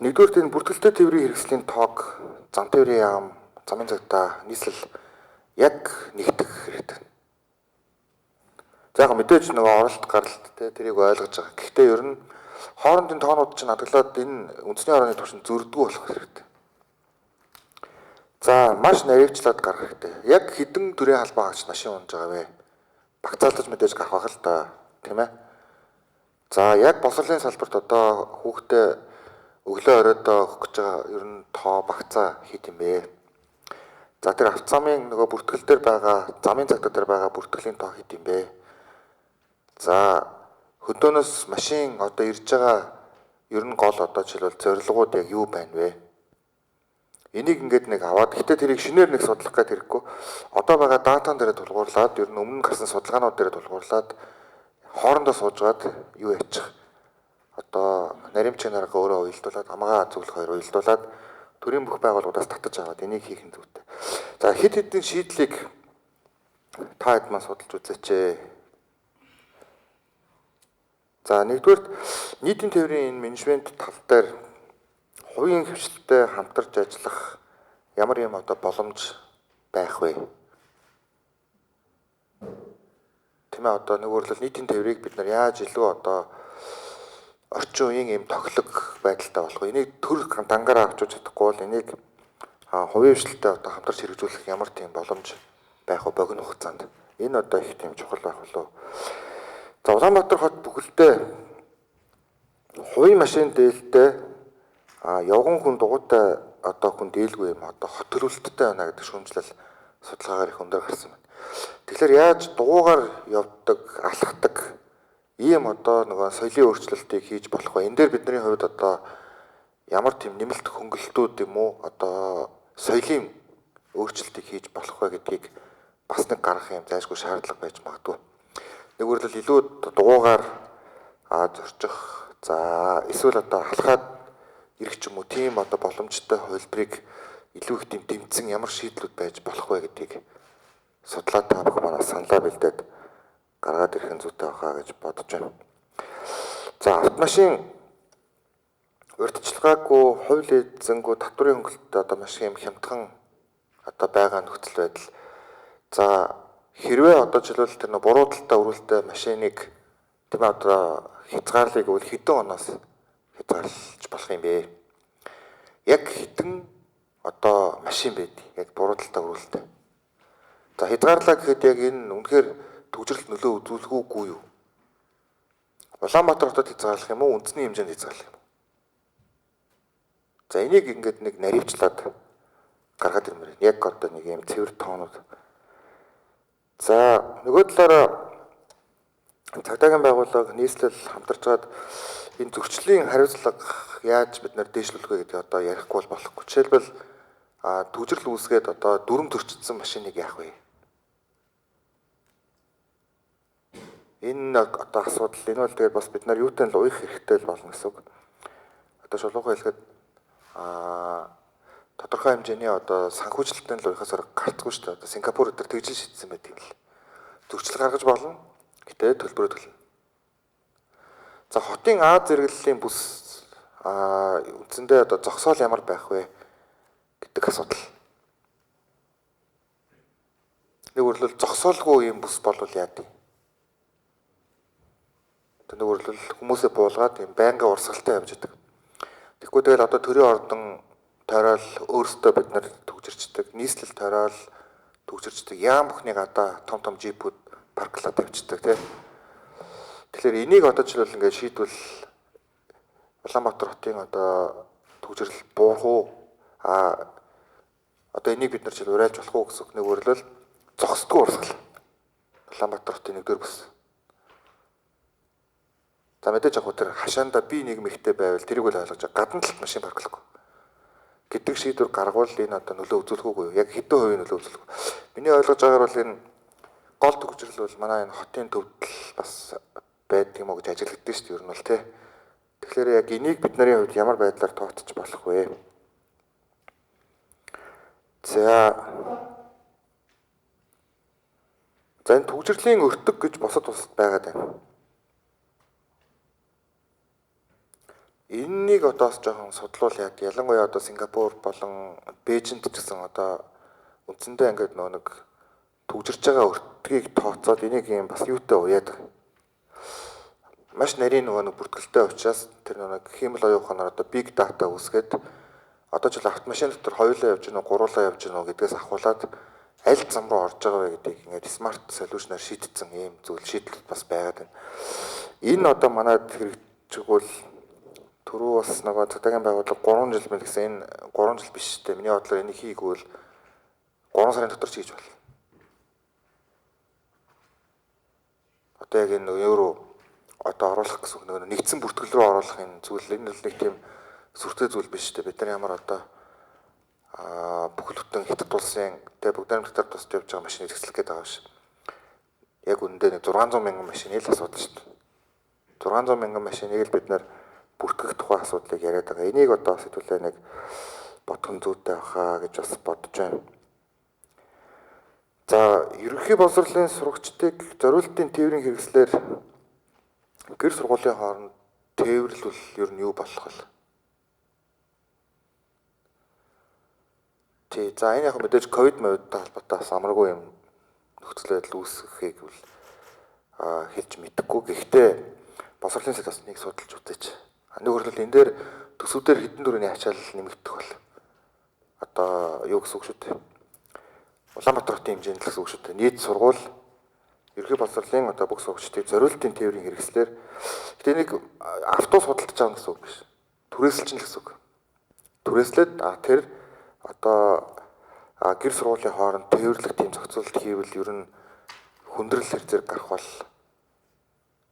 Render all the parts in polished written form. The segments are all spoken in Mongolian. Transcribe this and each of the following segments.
Нэгдүгээр энэ бүртгэлтэй тээврийн хэрэгслийн тоог, зам тээврийн яам, замын цагдаа, нийслэл яг нэгтгэх хэрэгтэй. За яг мэдээж нөгөө оролт гаралт те тэрийг ойлгож байгаа. Гэхдээ ер нь хоорондын тоонууд чинь адаглаад энэ үндэсний орооны түвшинд зөрдгүү болох хэрэгтэй. За маш наривчлаад гарах хэрэгтэй. Яг хэдэн төрийн халбаа хаагч машин унж байгаа вэ? Багцаалдаж мэдээж гарах байх л да, тийм ээ. За яг боловсролын салбарт одоо хүүхдээ өглөө оройдоо өгөх гэж байгаа ер нь тоо багцаа хэд юм бэ? За тэр авцамын нөгөө бүртгэл дээр байгаа замын цагдаа дээр байгаа бүртгэлийн тоо хэд юм бэ? За хөдөөнөөс машин одоо ирж байгаа ер нь гол одоо жишээлбэл зорилгууд яг юу байна вэ? Энийг ингээд нэг аваад гэтээ тэрийг шинээр нэг судлах гээд хэрэггүй. Одоо байгаа датан дээр тулгуурлаад ер нь өмнө гарсан судалгаанууд дээр тулгуурлаад хоорондоо суужгаад юу яачих. Одоо нарийн чанаргаа өөрөө уялдуулаад амгаа зөвлөх хоёр уялдуулаад төрийн бүх байгууллагуудаас татаж аваад энийг хийх нь зүйтэй. За хэд хэдэн шийдлийг та хэд маань судалж үзээч ээ. За нэгдүгээрт нийтийн тээврийн энэ менежмент тал дээр хувийн хвшилтэй хамтарч ажиллах ямар юм одоо боломж байх вэ? Тийм ээ, одоо нэг өөрлөл нийтийн тээврийг бид нар яаж илүү одоо орчин үеийн ийм тохилог байдалтай болох вэ? Энийг төр дангаараа авч чадахгүй бол энийг хувийн хвшилтэй одоо хамтарч хэрэгжүүлэх ямар тийм боломж байх вэ богино хугацаанд? Энэ одоо их тийм чухал байх болов. За Улаанбаатар хот бүхэлдээ хувийн машин дээлтэй явган хүн дугуйтай одоо хүн дээлгүй юм одоо хот төрөлттэй байна гэдэг шүүмжлэл судалгаагаар их өндөр гарсан байна. Тэгэхээр яаж дугуйгаар явдаг, алхдаг ийм одоо нөгөө соёлын өөрчлөлтийг хийж болох вэ? Энэ дээр бидний хувьд одоо ямар тийм нэмэлт хөнгөлөлтүүд юм уу одоо соёлын өөрчлөлтийг хийж болох вэ гэдгийг бас нэг гаргах юм зайлшгүй шаардлага байж магадгүй. Нэг үрлэл илүү дугуйгаар зорчих, за эсвэл одоо алхаад ирэх ч юм уу тийм одоо боломжтой хувилбарыг илүү их тийм дэмцэн ямар шийдлүүд байж болох вэ гэдгийг судлаад та бүхэн манай саналаа бэлдээд гаргаад ирэх нь зүйтэй байхаа гэж бодож байна. За автомашин урьдчилгаагүй, хувь лизингүү, татварын хөнгөлөлтөд одоо маш юм хямдхан одоо байгаа нөхцөл байдал. За хэрвээ одоо жишээлбэл тэр буруу талтай өрүүлтэй машиныг тийм одоо хязгаарлыг үл хэдэн оноос хязгаарлаж болох юм бэ? Яг хэдэн одоо машин байд яг буруу талтай өрүүлтэй. За хязгаарлаа гэхэд яг энэ үнэхээр төгжрэлт нөлөө үзүүлэх үгүй юу? Улаанбаатар хотод хязгаарлах юм уу? Үндэсний хэмжээнд хязгаарлах юм уу? За энийг ингээд нэг наривчлаад гаргаад ирмээр. Яг одоо нэг юм цэвэр тоонууд. За нөгөө талаараа цагдаагийн байгууллага нийслэл хамтарч байгаад энэ зөрчлийн хариуцлага яаж бид нэр дээшлүүлэх вэ гэдгийг одоо ярихгүй бол болохгүй. Жишээлбэл төгжрөл үүсгээд одоо дүрм зөрчилдсөн машиныг яах вэ? Энэ одоо асуудал энэ бол тэгээд бас бид нар юутай л уях хэрэгтэй л болно гэсэн үг. Одоо шулуухан хэлэхэд тодорхой хэмжээний одоо санхүүжилттэй л уяхаас гарцгүй шүү дээ. Одоо Сингапур өдр тэгжил шийдсэн байдаг юм л. Зөрчил гаргаж болно. Гэтэ төлбөрөө төлнө. За хотын А зэрэглэлийн бүс үндсэндээ одоо зогсоол ямар байх вэ гэдэг асуудал. Нэг үрлэл зогсоолгүй юм бүс болвол яа гэв? Одоо нэг үрлэл хүмүүсээ буулгаад юм байнгын урсгалтай явж идэг. Тэгэхгүй тэгэл одоо төрийн ордон тойрол өөрсдөө бид нар төгжирчдэг, нийслэл тойрол төгжирчдэг, яам бүхний гадаа том том жипүүд парклаад тавьчихдаг тий. Тэгэхээр энийг одоо жишээлбэл ингээд шийдвэл Улаанбаатар хотын одоо төгжрөл буурах уу? Одоо энийг бид нар жишээл уриалж болох уу гэсэн үг. Нэг үрлэл зогсдгүй урсгал. Улаанбаатар хотын нэгдүгээр бүс. За мэдээж яг тэр хашаанда би нэг мэгтэй байвал тэрийг л ойлгож байгаа. Гадна талд машин парклахгүй гэдэг шийдвэр гаргавал энэ одоо нөлөө үзүүлэх үгүй юу? Яг хэдэн хувийн нөлөө үзүүлэх вэ? Миний ойлгож байгаагаар бол энэ гол төгжрөл бол манай энэ хотын төвдөл бас байдаг юм уу гэж ажиглагддаг шүү дээ ер нь бол тий. Тэгэхээр яг энийг бид нарын хувьд ямар байдлаар тооцож болох вэ? За энэ төгжрлийн өртөг гэж бусад улсад байгаад байна. Энэнийг одоо бас жоохон судлуул яад. Ялангуяа одоо Сингапур болон Бээжинд ч гэсэн одоо үндсэндээ ингээд нөгөө нэг түгжирч байгаа өртгийг тооцоод энийг юм бас юутай уяад байгаа. Маш нарийн нөгөө нэг бүртгэлтэй учраас тэр нөгөө нэг хиймэл оюун ухаанаар одоо big data үүсгээд одоо ч автомашин дотор хоёулаа явж гинөө, гуруулаа явж гинөө гэдгээс ахуулаад аль зам руу орж байгаа вэ гэдгийг ингээд smart solution-аар шийдсэн ийм зүйл шийдэл бас байгаад байна. Энэ одоо манад хэрэгжигвэл түрүү бас нөгөө цагдаагийн байгууллага 3 жил мэл гэсэн, энэ 3 жил биш үү? Миний бодлоор энийг хийгвэл 3 сарын дотор ч хийж болно. Одоо яг энэ евро одоо оруулах гэсэн үг нөгөө нэгдсэн бүртгэл рүү оруулах энэ зүйл энэ бол нэг тийм сүртэй зүйл биш үү? Бид нар ямар одоо бүхэл бүтэн Хятад улсын тэ бүгд найрамдах тусад явж байгаа машиныг зэвсэлэх гээд байгаа биш. Яг үнэндээ нэг 600 мянган машины л асуудал шүү дээ. 600 мянган машиныг л бид нар бүртгэх тухай асуудлыг яриад байгаа. Энийг одоо бас хэдүүлээ нэг бодхон зүйтэй байхаа гэж бас бодож байна. За, ерөнхий боловсролын сурагчдыг зориултын тээврийн хэрэгслээр гэр сургуулийн хооронд тээвэрлвэл ер нь юу болох вэ? Тий, за энэ яг мэдээж ковид мовидтай холбоотой бас амаргүй юм нөхцөл байдал үүсгэхийг бол хэлж мэдэхгүй. Гэхдээ боловсролын сайд бас нэг судалж үзээч. Нэг хөрөл энэ дээр төсөв дээр хэдэн төгрөгийн ачаал нэмэгдэх бол одоо юу гэсэн үг шүү дээ. Улаанбаатар хотын хэмжээнд л гэсэн үг шүү дээ. Нийт сургууль ерөнхий боловсролын одоо бүх сурагчдыг зориултын тээврийн хэрэгслээр гэтээ нэг автобус худалдаж авах гэсэн үг биш. Түрээсэлж нь л гэсэн үг. Түрээслээд тэр одоо гэр сургуулийн хооронд тээвэрлэх тийм зохицуулалт хийвэл ер нь хүндрэл хэр зэрэг гарах бол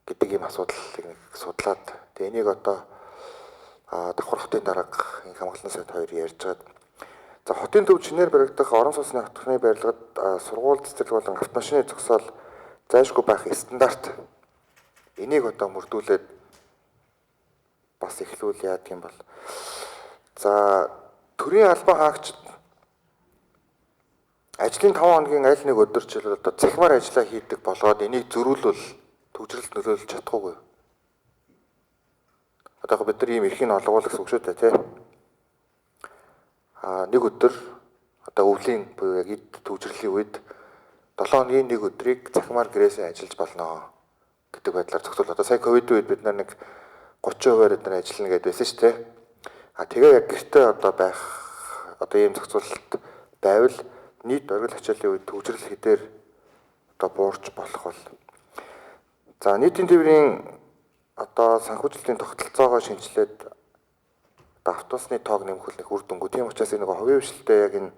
гэдэг ийм асуудлыг нэг судлаад тэгээ энийг одоо давхар хотын дарга инх хамгаалсан сайд хоёр ярьж байгаад, за хотын төв чинээр баригдах орон сууцны хотхны барилгад сургууль цэцэрлэг болон автомашины зогсоол зайлшгүй байх стандарт энийг одоо мөрдүүлээд бас эхлүүл яадаг юм бол. За, төрийн албан хаагчид ажлын 5 хоногийн аль нэг өдөр жишээлбэл одоо цахимаар ажиллаа хийдэг болгоод энийг зөрүүлвэл түгжрэлд нөлөөлж чадахгүй. Одоо яг бид нар ийм эрхийг олгоул гэсэн үг шүү дээ, тий. Нэг өдөр одоо өвлийн буюу яг эд түгжрэлийн үед 7 хоногийн нэг өдрийг цахимаар гэрээсээ ажиллаж болно гэдэг байдлаар зохицуул. Одоо сая ковид үед бид нар нэг 30%-аар бид нар ажиллана гэдээ байсан шүү дээ. Тэгээ яг гэртээ одоо байх одоо ийм зохицуулалт байвал нийт оргил ачааллын үед түгжрэл хэдээр одоо буурч болох бол. За, нийтийн тээврийн одоо санхүүжилтийн тогтолцоогоо шинэчлээд одоо автобусны тоог нэмэх нэг үр дүнгүй. Тийм учраас энэ нэг хувийн хвшилтэй яг энэ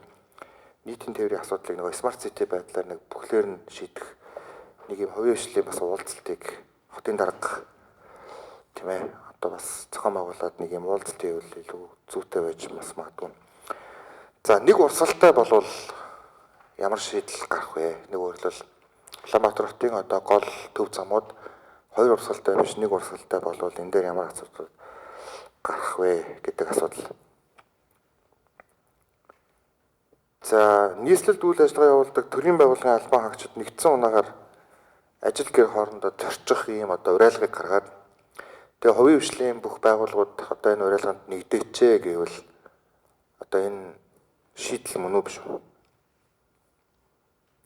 нийтийн тээврийн асуудлыг нэг smart city байдлаар нэг бүхлээр нь шийдэх нэг юм хувийн хвшлийн бас уулзалтыг хотын дарга тийм одоо бас зохион байгуулад нэг юм уулзалт хийвэл илүү зүйтэй байж бас магадгүй. За, нэг урсгалтай болвол ямар шийдэл гарах вэ? Нэг өөрөлдөл Улаанбаатар хотын одоо гол төв замууд хоёр урсгалтай биш нэг урсгалтай болвол энэ дээр ямар асуудал гарах вэ гэдэг асуудал. За, нийслэлд үйл ажиллагаа явуулдаг төрийн байгууллагын албан хаагчид нэгдсэн унаагаар ажил гэр хоорондоо зорчих ийм одоо уриалгыг гаргаад тэгээ хувийн хвшлийн бүх байгууллагууд одоо энэ уриалганд нэгдээчээ гэвэл одоо энэ шийдэл мөн үү биш үү?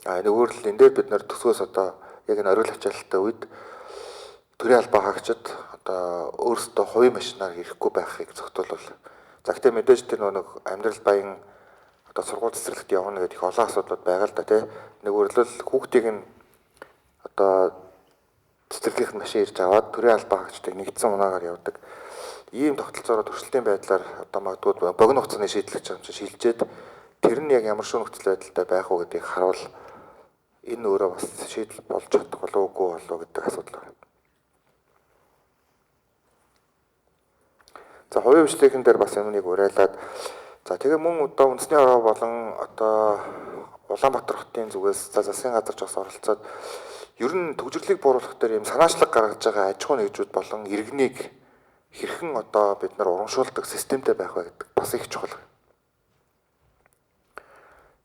Энэ өөрөлд энэ дээр бид нар төсвөөс одоо яг энэ оргил ачаалттай үед төрийн албан хаагчид одоо өөрсдөө хувийн машинаар ирэхгүй байхыг зохицуулбал. За, гэхдээ мэдээж тэр нэг амьдрал баян одоо сургууль цэцэрлэгт явна гэдэг их олон асуудлууд байгаа л да тий. Нэг өөрөлдөл хүүхдийг нь одоо цэцэрлэгийнх нь машин ирж аваад төрийн албан хаагчдыг нэгдсэн унаагаар явдаг. Ийм тогтолцоороо туршилтын байдлаар одоо магадгүй богино хугацааны шийдэл гэж байгаа юм чинь шилжээд тэр нь яг ямар шүү нөхцөл байдалтай байх уу гэдгийг харуул энэ өөрөө бас шийдэл болж чадах болов уу болов гэдэг асуудал байна. За, хувийн хвшлийнхэн дээр бас юмныг уриалаад за тэгээ мөн одоо үндэсний хороо болон одоо Улаанбаатар хотын зүгээс за засгийн газар ч бас оролцоод ер нь түгжрэлийг бууруулах дээр юм санаачлаг гаргаж байгаа аж ахуйн нэгжүүд болон иргэнийг хэрхэн одоо бид нар урамшуулдаг системтэй байх вэ гэдэг бас их чухал.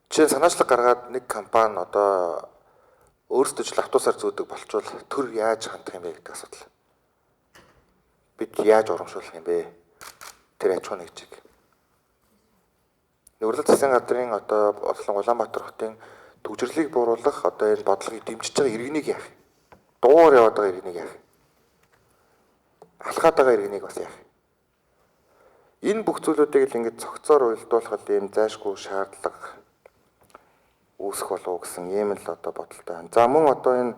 Жишээ нь санаачлаг гаргаад нэг компани одоо өөрсдөө ч автобусаар зүүдэг болчвол төр яаж хандах юм бэ гэдэг асуудал. Бид яаж урамшуулах юм бэ? Тэр аж ахуй нэгжийг. Нүгэрлэл засгийн газрын одоо болон Улаанбаатар хотын төвжирлийг бууруулах одоо энэ бодлогыг дэмжиж байгаа иргэнийг яах юм? Дуугаар яваад байгаа иргэнийг яах юм? Алхаад байгаа иргэнийг бас яах юм? Энэ бүх зүйлүүдийг л ингэж цогцоор уялдуулахад ийм зайшгүй шаардлага үүсэх болов уу гэсэн ийм л одоо бодолтой байна. За мөн одоо энэ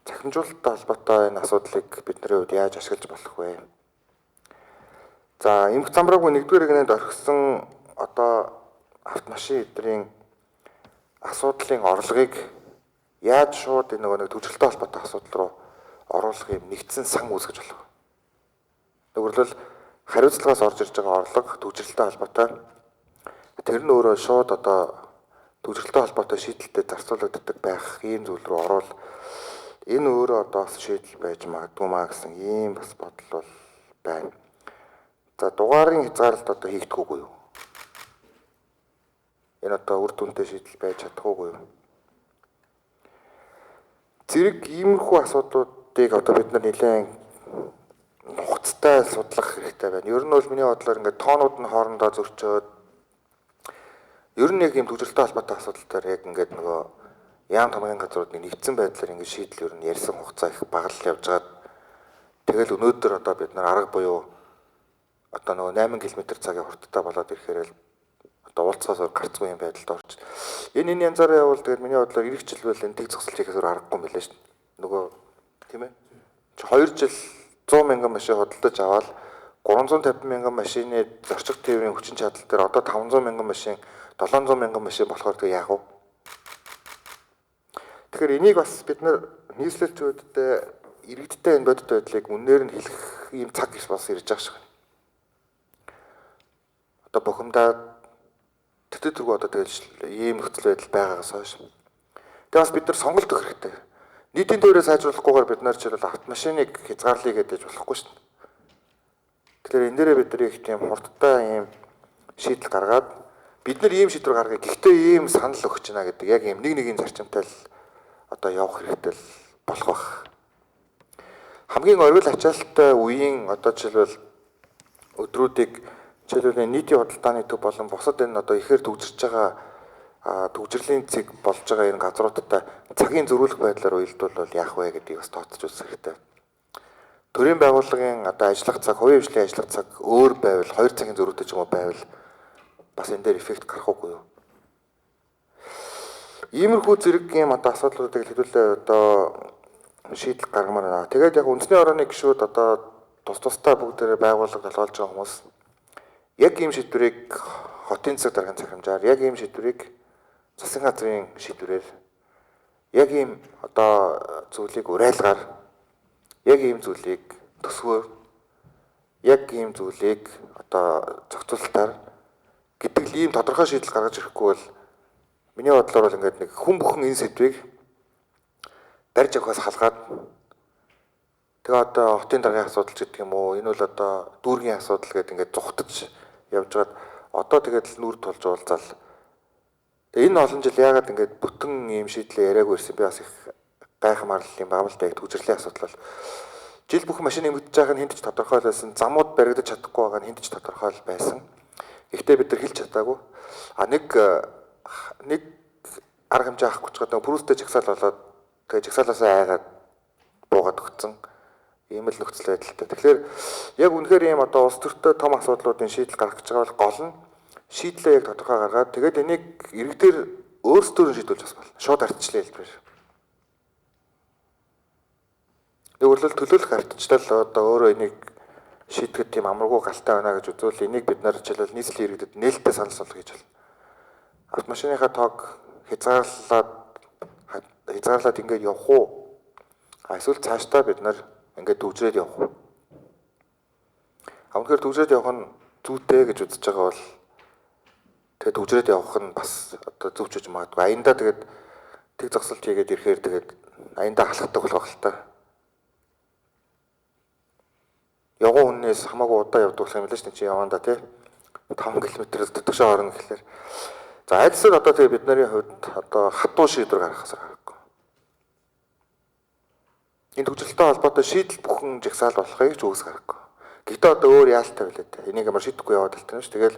цахимжуулалттай холбоотой энэ асуудлыг бидний хувьд яаж ашиглаж болох вэ? За эмх замбраагүй нэгдүгээр иргэнэнд орхисон одоо автомашин эдрийн асуудлын орлогыг яаж шууд энэ нөгөө нэг төвжирэлтэй холбоотой асуудал руу оруулах юм нэгдсэн сан үүсгэж болох вэ? Тэгвэл хариуцлагаас орж ирж байгаа орлого төвжирэлтэй холбоотой тэр нь өөрөө шууд одоо төвжирэлтэй холбоотой шийдэлтэд зарцуулагддаг байх ийм зүйл рүү орвол энэ өөрөө одоо бас шийдэл байж магадгүй маа гэсэн ийм бас бодол бол байна. За дугаарын хязгаарлалт одоо хийгдэхүүгүй юу? Энэ одоо үр дүнтэй шийдэл байж чадахгүй юу? Зэрэг иймэрхүү асуудлуудыг одоо бид нар нэлээд нухацтай судлах хэрэгтэй байна. Ер нь бол миний бодлоор ингээд тоонууд нь хоорондоо зөрчөөд ер нь яг ийм төвжирэлтэй холбоотой асуудал дээр яг ингээд нөгөө яам тамгын газрууд нэгдсэн байдлаар ингээд шийдэл ер нь ярьсан хугацаа их бага л явж байгаад тэгэл өнөөдөр одоо бид нар арга буюу одоо нөгөө 8 км/цагийн хурдтай болоод ирэхээр л одоо уулзахаас өөр гарцгүй юм байдалд орж. Энэ янзаараа явбал тэгээд миний бодлоор ирэх жил бол энэ тэг зогсолт хийхээс өөр аргагүй юм билээ шүү дээ. Нөгөө тийм ээ. Чи 2 жил 100 мянган машин худалдаж аваад 350 мянган машины зорчих тээврийн хүчин чадал дээр одоо 500 мянган машин 700 мянган машин болохоор тэгээ яах вэ? Тэгэхээр энийг бас бид нар нийслэлчүүдтэй иргэдтэй энэ бодит байдлыг үнээр нь хэлэх ийм цаг их бас ирж байгаа шиг байна. Одоо бухимдаад тэтгэв тэргүй одоо тэгэл ийм нөхцөл байдал байгаагаас хойш. Тэгээ бас бид нар сонголт өгөх хэрэгтэй. Нийтийн тээврээ сайжруулахгүйгээр бид нар жишээлбэл автомашиныг хязгаарлая гэдэг болохгүй шүү дээ. Тэгэхээр энэ дээрээ бид нар их тийм хурдтай ийм шийдэл гаргаад бид нар ийм шийдвэр гаргая. Гэхдээ ийм санал өгч байна гэдэг яг ийм нэг нэгийн зарчимтай л одоо явах хэрэгтэй л болох байх. Хамгийн оргил ачаалттай үеийн одоо жишээлбэл өдрүүдийг жишээлбэл нийтийн худалдааны төв болон бусад энэ одоо ихээр төвжирч байгаа төвжирлийн цэг болж байгаа энэ газруудтай цагийн зөрүүлэх байдлаар уялдуулбал яах вэ гэдгийг бас тооцож үзэх хэрэгтэй. Төрийн байгууллагын одоо ажиллах цаг, хувийн хвшлийн ажиллах цаг өөр байвал 2 цагийн зөрүүтэй ч юм уу байвал бас энэ дээр эффект гарах уугүй юу? Иймэрхүү зэрэг юм одоо асуудлуудыг хэдүүлээ одоо шийдэл гаргамаар байна. Тэгээд яг үндэсний орооны гишүүд одоо тус тусдаа бүгдээрээ байгууллага толгойлж байгаа хүмүүс яг ийм шийдвэрийг хотын засаг даргын захирамжаар, яг ийм шийдвэрийг засгийн газрын шийдвэрээр, яг ийм одоо зүйлийг урайлгаар, яг ийм зүйлийг төсвөөр, яг ийм зүйлийг одоо зохицуулалтаар гэдэг л ийм тодорхой шийдэл гаргаж ирэхгүй бол миний бодлоор бол ингээд нэг хүн бүхэн энэ сэдвийг барьж авахаас халгаад тэгээ одоо хотын даргын асуудал ч гэдэг юм уу, энэ бол одоо дүүргийн асуудал гэдэг ингээд зүхтаж явж байгаад одоо тэгээд л нүүр тулж уулзаал. Тэгээ энэ олон жил яагаад ингээд бүтэн ийм шийдлээ яриаггүй ирсэн би бас их гайхмаар л юм байна л да. Яг төвжирлийн асуудал бол жил бүх машин нэмэгдэж байгаа нь хинт ч тодорхой л байсан. Замууд баригдаж чадахгүй байгаа нь хинт ч тодорхой л байсан. Гэхдээ бид нар хэлж чадаагүй. А нэг арга хэмжээ авах гэж байгаа пүрүстэй жагсаал болоод тэгээ жагсаалаасаа айгаад буугаад өгцөн. Ийм л нөхцөл байдалтай. Тэгэхээр яг үнэхээр ийм одоо улс төртөө том асуудлуудын шийдэл гаргах гэж байгаа бол гол нь шийдлээ яг тодорхой гаргаад тэгээд энийг иргэдээр өөрсдөө нь шийдүүлж бас болно. Шууд ардчлалын хэлбэрээр. Тэгвэл төлөөлөх ардчлал одоо өөрөө энийг шийдэхэд тийм амаргүй галтай байна гэж үзвэл энийг бид нар жишээлбэл нийслэлийн иргэдэд нээлттэй санал болгох гэж болно. Автомашиныхаа тоог хязгаарлаад ингээд явах уу? Эсвэл цаашдаа бид нар ингээд төвжрээд явах уу? Үнэхээр төвжрээд явах нь зүйтэй гэж үзэж байгаа бол тэгээд төвжрээд явах нь бас одоо зөв ч гэж магадгүй. Аяндаа тэгээд тэг зогсолт хийгээд ирэхээр тэгээд аяндаа халахдаг болох л та. Явган хүнээс хамаагүй удаа явдаг болох юм лээ шүү дээ чи явандаа тий. 5 км-ээс дотгошоо орно гэхлээр. За альсыг одоо тэгээ бид нарын хувьд одоо хатуу шийдвэр гаргахаас аргагүй. Энэ төвжирэлтэй холбоотой шийдэл бүхэн жагсаал болохыг ч үгүйс гаргахгүй. Гэхдээ одоо өөр яалтай байлаа те. Энийг ямар шийдэхгүй яваад л тань ш. Тэгэл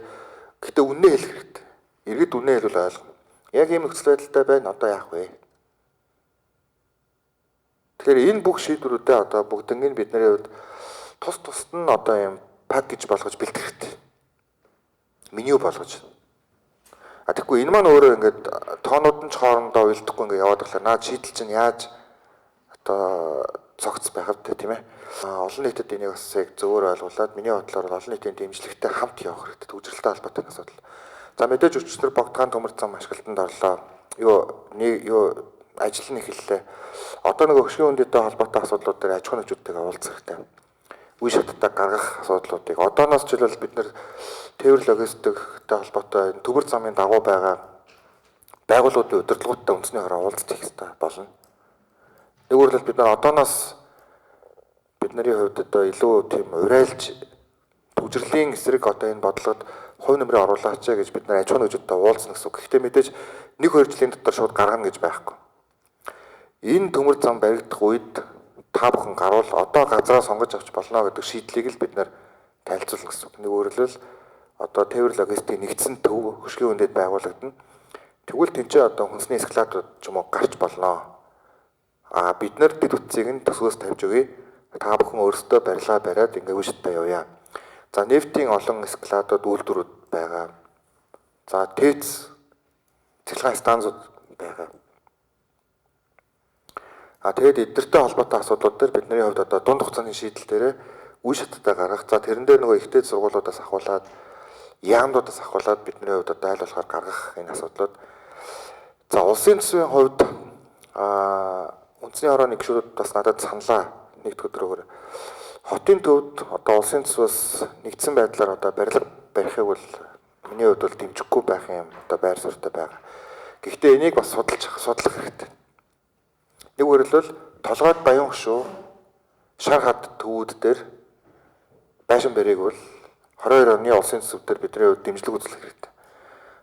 гэхдээ үннээ хэлэх хэрэгтэй. Иргэд үннээ хэлвэл ойлгоно. Яг ийм нөхцөл байдалтай байна. Одоо яах вэ? Тэгэхээр энэ бүх шийдвэрүүдээ одоо бүгднийг бидний хувьд тус тусад нь одоо юм пакэж болгож бэлтгэх хэрэгтэй. Меню болгож. А тэгэхгүй энэ маань өөрөө ингээд тоонууд нь ч хоорондоо уялдахгүй ингээд яваад болохоор наад шийдэл чинь яаж одоо цогц байх вэ, тийм ээ. Олон нийтэд энийг бас яг зөвөр ойлгуулад миний бодлоор олон нийтийн дэмжлэгтэй хамт явах хэрэгтэй. Төвжирэлтэй холбоотой асуудал. За мэдээж өчигдөр Богдгаан төмөр зам ашиглалтанд орлоо. Юу ажил нь эхэллээ. Одоо нөгөө хөшгийн үндэтэй холбоотой асуудлууд дээр аж ахуйн нэгжүүдтэйгээ уулзах хэрэгтэй. Үе шаттай гаргах асуудлуудыг одооноос жишээлбэл бид нэр тээвэр логистиктэй холбоотой төмөр замын дагуу байгаа байгууллагуудын удирдлагуудтай үндэсний хороо уулзах хэрэгтэй болно. Нэг үгээр бид нар одооноос бидний хувьд одоо илүү тийм урайлж төвжирлийн эсрэг одоо энэ бодлогод хувь нэмрээ оруулаач гэж бид нар аж ахуйн нэгжүүдтэй уулзна гэсэн үг. Гэхдээ мэдээж 1-2 жилийн дотор шууд гаргана гэж байхгүй. Энэ төмөр зам баригдах үед та бүхэн гарвал одоо газраа сонгож авч болно гэдэг шийдлийг л бид нар танилцуулна гэсэн үг. Нэг өөрөлдөл одоо тээвэр логистикийн нэгдсэн төв хөшгийн үндэд байгуулагдана. Тэгвэл тэнцээ одоо хүнсний эскалаторууд ч юм уу гарч болно. А бид нар дэд үтсийг нь төсвөөс тавьж өгье. Та бүхэн өөрсдөө барилгаа бариад ингээ үе явъя. За нефтийн олон эскалаторууд үйлдвэрүүд байгаа. За ТЭЦ цахилгаан станцууд байгаа. А тэгээд эднэртэй холбоотой асуудлууд дээр бидний хувьд одоо дунд хугацааны шийдэл дээрээ үе шаттай гаргах. За тэрэн дээр нөгөө ихтэй сургуулиудаас ахуулаад яамдуудаас ахуулаад бидний хувьд одоо аль болохоор гаргах энэ асуудлууд. За улсын төсвийн хувьд үндэсний хорооны гишүүдүүд бас надад саналаа нэгд өдрөөр хотын төвд одоо улсын төсвөөс нэгдсэн байдлаар одоо барилга барихыг бол миний хувьд бол дэмжихгүй байх юм одоо байр суурьтай байгаа. Гэхдээ энийг бас судлах хэрэгтэй. Нэг үгээр толгойд баян хөшөө шар хад төвүүд дээр байшин барийг бол 22 оны улсын төсөв дээр бидний хувьд дэмжлэг үзүүлэх хэрэгтэй.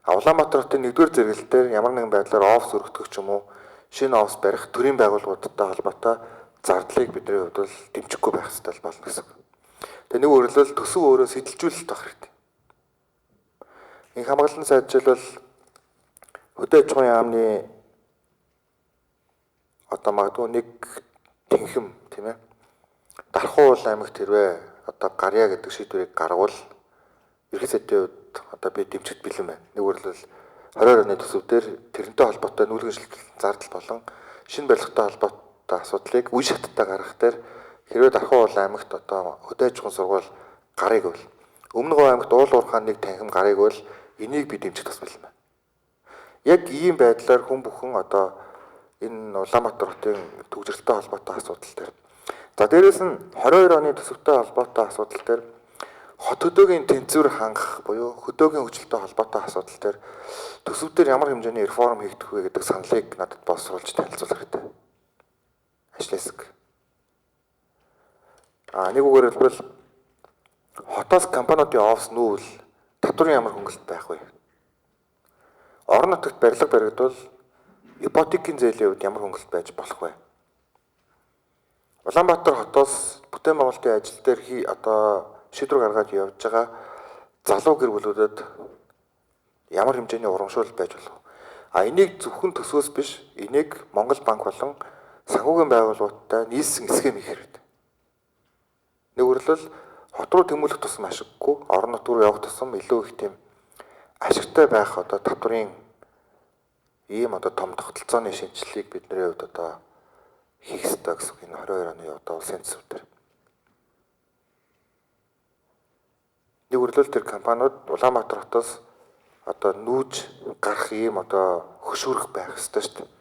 А Улаанбаатар хотын 1-р зэрэглэл дээр ямар нэгэн байдлаар офис өргөтгөх ч юм уу шинэ офис барих төрийн байгууллагуудтай холбоотой зардлыг бидний хувьд бол дэмжихгүй байх хэрэгтэй болно гэсэн үг. Тэгээ нэг өөрөлдөл төсөв өөрөө сэтэлжүүлэлт байх хэрэгтэй. Инх хамгаалалтын сайд жишээлбэл хөдөө аж ахуйн яамны одоо магадгүй нэг тэнхэм тийм ээ. Дархуул аймагт хэрвээ одоо гарья гэдэг шийдвэрийг гаргавал ерхий сайдын хувьд одоо би дэмжихэд бэлэн байна. Нэг өөрөлдөл 22 оны төсөв дээр тэрнтэй холбоотой нүүлгэн шилжилт зардал болон шинэ барилгатай холбоотой асуудлыг үе шаттай гаргах дээр хэрвээ Дархуул аймагт одоо хөдөө аж ахуйн сургууль гарыг бол Өмнө Говь аймагт уул уурхаан нэг танхим гарыг бол энийг би дэмжих бас бэлэн байна. Яг ийм байдлаар хүн бүхэн одоо энэ Улаанбаатар хотын төвжирэлтэй холбоотой асуудал дээр. За дээрэс нь 22 оны төсөвтэй холбоотой асуудал дээр хот хөдөөгийн тэнцвэр хангах буюу хөдөөгийн хөгжилтэй холбоотой асуудал дээр төсөв дээр ямар хэмжээний реформ хийгдэх вэ гэдэг саналыг надад боловсруулж танилцуулах хэрэгтэй. Ажил хэсэг. А нэг үгээр хэлбэл хотоос компаниудын офис нүүвэл татварын ямар хөнгөлөлт байх вэ? Орон нутагт барилга баригдвал ипотекийн зээлийн хувьд ямар хөнгөлөлт байж болох вэ? Улаанбаатар хотоос бүтээн байгуулалтын ажил дээр одоо шийдвэр гаргаад явж байгаа залуу гэр бүлүүдэд ямар хэмжээний урамшуул байж болох вэ? А энийг зөвхөн төсвөөс биш, энийг Монгол банк болон санхүүгийн байгууллагуудтай нийлсэн схем хийх хэрэгтэй. Нэг үгээр хот руу тэмүүлэх тусам ашиггүй, орон нутг руу явах тусам илүү их тийм ашигтай байх одоо татварын ийм одоо том тогтолцооны шинэчлэлийг бидний хувьд одоо хийх ёстой гэсэн энэ 22 оны одоо улсын төсөв дээр. Нэг үгээр тэр компаниуд Улаанбаатар хотоос одоо нүүж гарах ийм одоо хөшүүрэх байх ёстой шүү дээ.